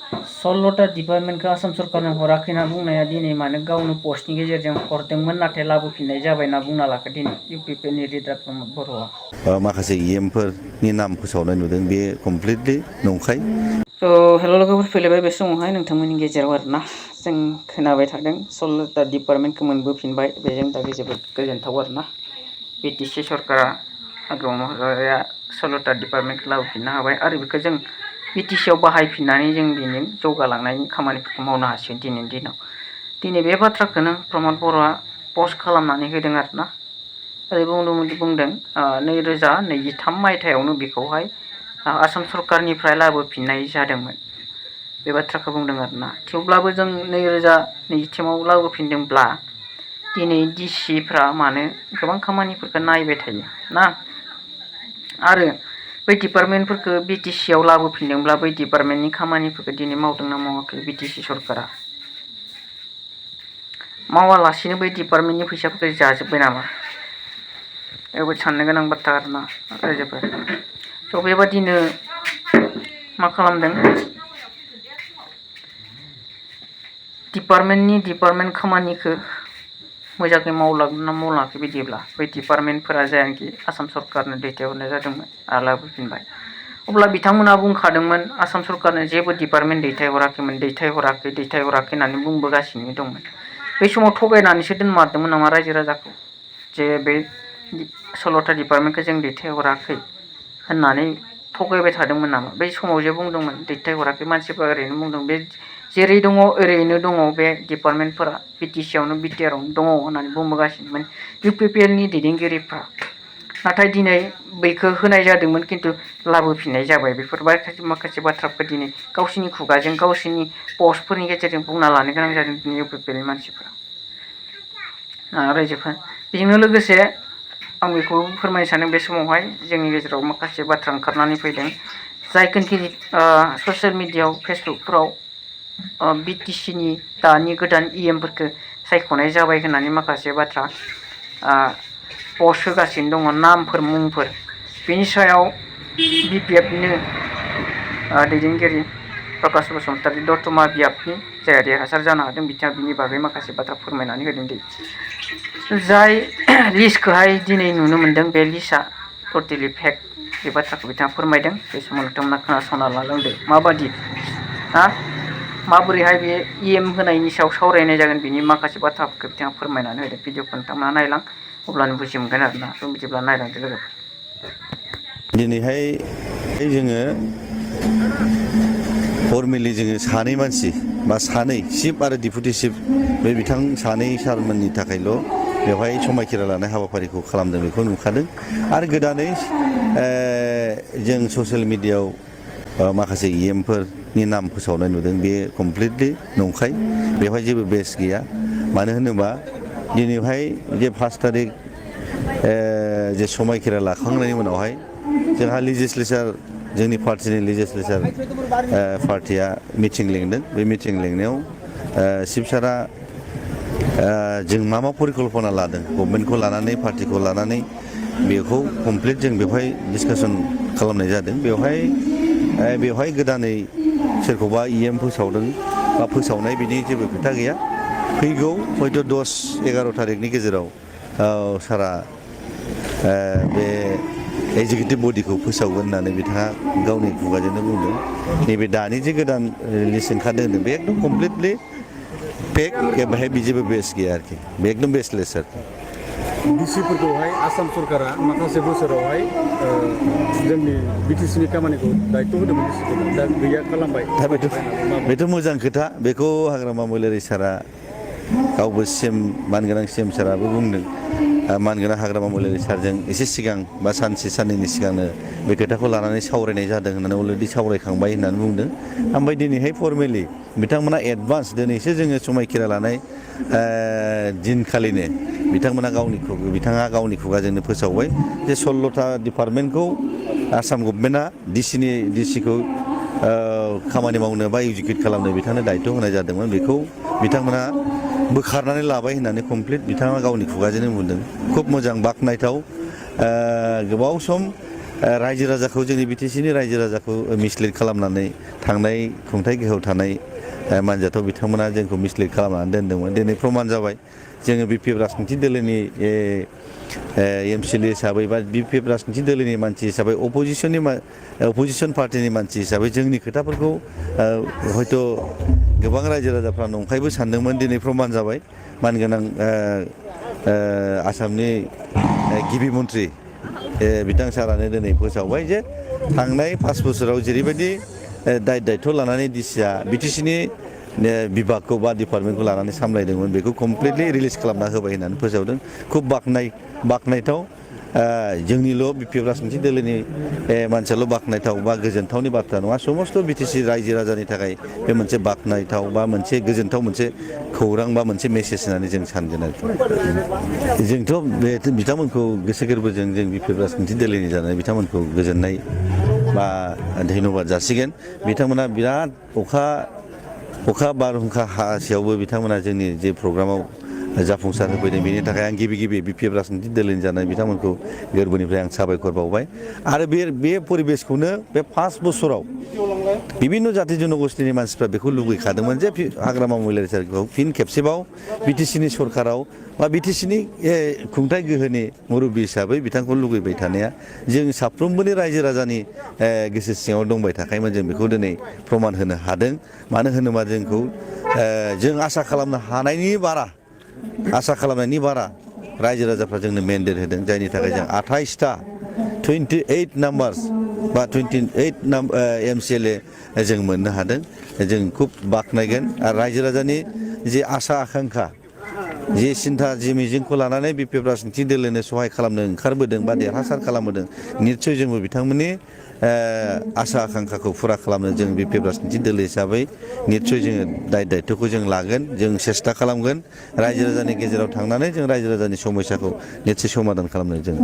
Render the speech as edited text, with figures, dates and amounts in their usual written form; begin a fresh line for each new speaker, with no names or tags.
16टा डिपार्टमेन्टखौ आसाम सरकारनो हराखै होनना बुंनाया दिनै मानो गावनो पस्टनि गेजेरजों हरदोंमोन नाथाय लाबोफिननाय जाबाय होनना बुंना लाखो दिनै इउपिपिएलनि लिडार प्रमद बर'आ।
माखासे इएमफोरनि नाम फोसावनाय नुदों बे कमप्लिटलि नंखाय।
हेल' लोगोफोर फैलायबाय बे समावहाय नोंथांमोननि गेजेराव आरोना जों खोनाबाय थादों 16टा डिपार्टमेन्टखौ मोनबोफिनबाय बेजों दा जोबोद गोजोनथाव आरोना बिटिसि सरकारा हाग्रामाया 16टा डिपार्टमेन्टखौ लाबोफिननो हाबाय आरो बेखौ जों बिटिसिआव बाहायफिननानै जों दिनै जौगालांनायनि खामानिफोरखौ मावनो हासिगोन दिनैनि दिनाव। दिनै बे बाथ्राखौनो प्रमद बर'आ पस्ट खालामनानै होदों आरोना ओरै बुंदों 2023 मायथाइयावनो बेखौहाय आसाम सरकारनिफ्राय लाबोफिननाय जादोंमोन बे बाथ्राखौ बुंदों आरोना। थेवब्लाबो जों 2023आव लाबोफिनदोंब्ला दिनै डिसिफ्रा मानो गोबां खामानिफोरखौ नायबाय थायो ना आरो बै डिपार्टमेन्टफोरखौ बिटिसिआव लाबोफिनदोंब्ला बै डिपार्टमेन्टनि खामानिफोरखौ दिनै मावदोंना मावाखै बिटिसि सरकारा मावालासिनो बै डिपार्टमेन्टनि फैसाफोरखौ जाजोब्बाय नामा बेबो साननो गोनां बाथ्रा आरोना रायजोफोर। स' बेबादिनो मा खालामदों डिपार्टमेन्ट खामानिखौ मोजाङै मावलांदोंना मावलाङाखै बिदिब्ला बै डिपार्टमेन्टफोरा जायानोखि आसाम सरकारनो दैथायहरनाय जादोंमोन आरो लाबोफिनबाय अब्ला बिथांमोना बुंखादोंमोन आसाम सरकारनो जेबो डिपार्टमेन्ट दैथायहराखै होननानै बुंबोगासिनो दंमोन। बै समाव थगायनानैसो दोनमारदोंमोन नामा रायजो राजाखौ जे बे 16टा डिपार्टमेन्टखौ जों दैथायहराखै होननानै थगायबाय थादोंमोन नामा। बै समाव जे बुंदोंमोन दैथायहराखै मानसिफ्रा ओरैनो बुंदों बे जेरै दङ ओरैनो दङ बे डिपार्टमेन्टफोरा बिटिसिआवनो बिटिआरआवनो दङ होननानै बुंबोगासिनोमोन इउपिपिएलनि दैदेनगिरिफ्रा। नाथाय दिनै बैखौ होनाय जादोंमोन खिन्थु लाबोफिननाय जाबाय। बेफोर माखासे बाथ्राफोर दिनै गावसोरनि खुगाजों गावसोरनि पस्टफोरनि गेजेरजों बुंना लानो गोनां जादों दिनै इउपिपिएलनि मानसिफ्रा रायजोफोर। बेजोंनो लोगोसे आं बेखौ फोरमायनो सानो बे समावहाय जोंनि गेजेराव माखासे बाथ्रा ओंखारनानै फैदों जायखौनोखि ससियेल मिडियाआव फेसबुकफोराव बिटिसिनि दानि गोदान इएमफोरखौ सायख'नाय जाबाय होननानै माखासे बाथ्रा पस्ट होगासिनो दङ नामफोर मुंफोर बेनि सायाव बिपिएफनिनो दैदेनगिरि प्रकाश बसुमतारी दतमा बियाबनि जायहा देरहासार जानो हादों बिथाङा बिनि बागै माखासे बाथ्रा फोरमायनानै होदों दि जाय लिस्टखौहाय दिनै नुनो मोन्दों बे लिस्टआ टटेलि फेक बे बाथ्राखौ बिथाङा फोरमायदों। बे समाव नोंथांमोना खोनासंना लालांदो माबादि माबोरैहाय बे इएम होनायनि सायाव सावरायनाय जागोन बिनि माखासे बाथ्राफोरखौ बिथाङा फोरमायनानै होदों। भिडिअखौ नोंथांमोना नायलां अब्लानो बुजि मोनगोन आरोना। स' बिदिब्ला नायलांदो लोगोफोर।
दिनैहाय जोङो फर्मेलि जोङो सानै मानसि बा सानै चिफ आरो डिपुटि चिफ बे बिथां सानै सारमोननि थाखायल' बेवहाय समायखिरा लानाय हाबाफारिखौ खालामदों बेखौ नुखादों। आरो गोदानै जों ससियेल मिडियाआव माखासे इएमफोरनि नाम फोसावनाय नुदों बे कमप्लिटलि नंखाय। बेवहाय जेबो बेस गैया। मानो होनोबा दिनैहाय जे 5 थारिख जे समायखिरा लाखांनायनि उनावहाय जोंहा लेजिस्लेचार जोंनि पार्टिनि लेजिस्लेचार पार्टिया मिटिं लिंदों। बे मिटिं लिंनायाव चिफ सारा जों मा परिकल्पना लादों गभर्नमेन्टखौ लानानै पार्टिखौ लानानै बेखौ कमप्लिट जों बेवहाय डिसकासन खालामनाय जादों। बेवहाय गोदानै सोरखौबा इएम फोसावदों बा फोसावनाय बिदि जेबो खोथा गैया। फैगौ हयथ' 10-11 थारिखनि गेजेराव सारा बे एगजिकिउटिभ बडिखौ फोसावगोन होननानै बिथाङा गावनि खुगाजोंनो बुंदों। नैबे दानि जे गोदान लिस्ट ओंखारदों होनदों बे एकदम कमप्लिटलि फेक। बेहाय जेबो बेस गैया आरोखि बे एकदम बेसलेस आरोखि।
डिसिफोरखौहाय आसाम सरकारा माखासे बोसोरावहाय जोंनि बिटिसिनि खामानिखौ दायथ' होदोंमोन डिसिखौ दा गैया खालामबाय।
बेथ' मोजां खोथा। बेखौ हाग्रामा महिलारि सारा गावबो मानगोनां सिएम साराबो बुंदों। मानगोनां हाग्रामा महिलारि सारजों एसे सिगां बा सानसे साननैनि सिगांनो बे खोथाखौ लानानै सावरायनाय जादों होननानै अलरेडि सावरायखांबाय होननानै बुंदों। ओमफ्राय दिनैहाय फर्मेलि बिथांमोना एडभान्स दिनैसो जोङो समायखिरा लानाय दिनखालिनो बिथाङा गावनि खुगाजोंनो फोसावबाय जे 16टा डिपार्टमेन्टखौ आसाम गभर्नमेन्टआ डिसिखौ खामानि मावनो बा एक्जिकिउट खालामनो बिथांनो दायथ' होनाय जादोंमोन। बेखौ बिथांमोना बोखारनानै लाबाय होननानै कमप्लिट बिथाङा गावनि खुगाजोंनो बुंदों। खुब मोजां बाख्नायथाव। गोबाव सम रायजो राजाखौ जोंनि बिटिसिनि रायजो राजाखौ मिसलिड खालामनानै थांनाय खुंथाइ गोहोआव थानाय मानजाथाव बिथांमोना जोंखौ मिसलिड खालामनानै दोनदोंमोन दिनै प्रमान जाबाय जोङो बिपिएफ राजखान्थि दोलोनि एमसिएलए हिसाबै बा बिपिएफ राजखान्थि दोलोनि मानसि हिसाबै अपोजिसन पार्टिनि मानसि हिसाबै जोंनि खोथाफोरखौ हयथ' गोबां रायजो राजाफ्रा नंखायबो सानदोंमोन दिनै प्रमान जाबाय मानगोनां आसामनि गिबि मन्थ्रि बिथां सारानो दिनै फोसावबाय जे थांनाय 5 बोसोराव जेरैबायदि दायित्व लानानै डिसिआ बिटिसिनि बिभागखौ बा डिपार्टमेन्टखौ लानानै सामलायदोंमोन बेखौ कमप्लिटलि रिलिज खालामना होबाय होननानै फोसावदों खुब बाख्नायथाव जोंनिल' बिपिएफ राजखान्थि दोलोनि मानसियाल' बाख्नायथाव बा गोजोनथावनि बाथ्रा नङा समस्त बिटिसि रायजो राजानि थाखाय बे मोनसे बाख्नायथाव बा मोनसे गोजोनथाव मोनसे खौरां बा मोनसे मेसेज होननानै जों सानगोन आरोखि जोंथ' बे बिथांमोनखौ गोसो गोरबोजों जों बिपिएफ राजखान्थि दोलोनि जानानै बिथांमोनखौ गोजोननाय बा धन्यबाद जासिगोन बिथांमोना बिराद अखा बारहुंखा हासेयावबो बिथांमोना जोंनि जे प्रग्रामाव जाफुंसार होफैदों बेनि थाखाय आं गिबि बिपिएफ राजखान्थि दोलोनि जानाय बिथांमोनखौ गोरबोनिफ्राय आं साबायखर बावबाय आरो बे परिबेसखौनो बे 5 बोसोराव बिभिन्न जाति जनगोष्ठीनि मानसिफ्रा बेखौ लुगैखादोंमोन जे हाग्रामा महिलारिखौ फिन खेबसेबाव बिटिसिनि सरकाराव बा बिटिसिनि खुंथाइ गोहोनि मुरब्बि हिसाबै बिथांखौ लुगैबाय थानाया जों साफ्रोमबोनि रायजो राजानि गोसो सिङाव दंबाय थाखायमोन जों बेखौ दिनै प्रमान होनो हादों मानो होनोबा जोंखौ जों आसा खालामनायनि बारा रायजो राजाफ्रा जोंनो मेन्डेट होदों जायनि थाखाय जों 28टा 28 नाम्बार्स बा 28 एमसिएलए जों मोननो हादों जों खुब बाख्नायगोन आरो रायजो राजानि जे आसा आकांक्षा जे सिन्था जे मिजिंखौ लानानै बिपिएफ राजखान्थि दोलोनो सहाय खालामनो ओंखारबोदों बा देरहासार खालामबोदों निस्सय जोंबो बिथांमोननि आसा आकांक्षाखौ फुरा खालामनो जों बिपिएफ राजखान्थि दोलो हिसाबै निस्सय जोङो दायित्वखौ जों लागोन जों सेस्था खालामगोन रायजो राजानि गेजेराव थांनानै जों रायजो राजानि समस्याखौ निस्सय समाधान खालामनो जों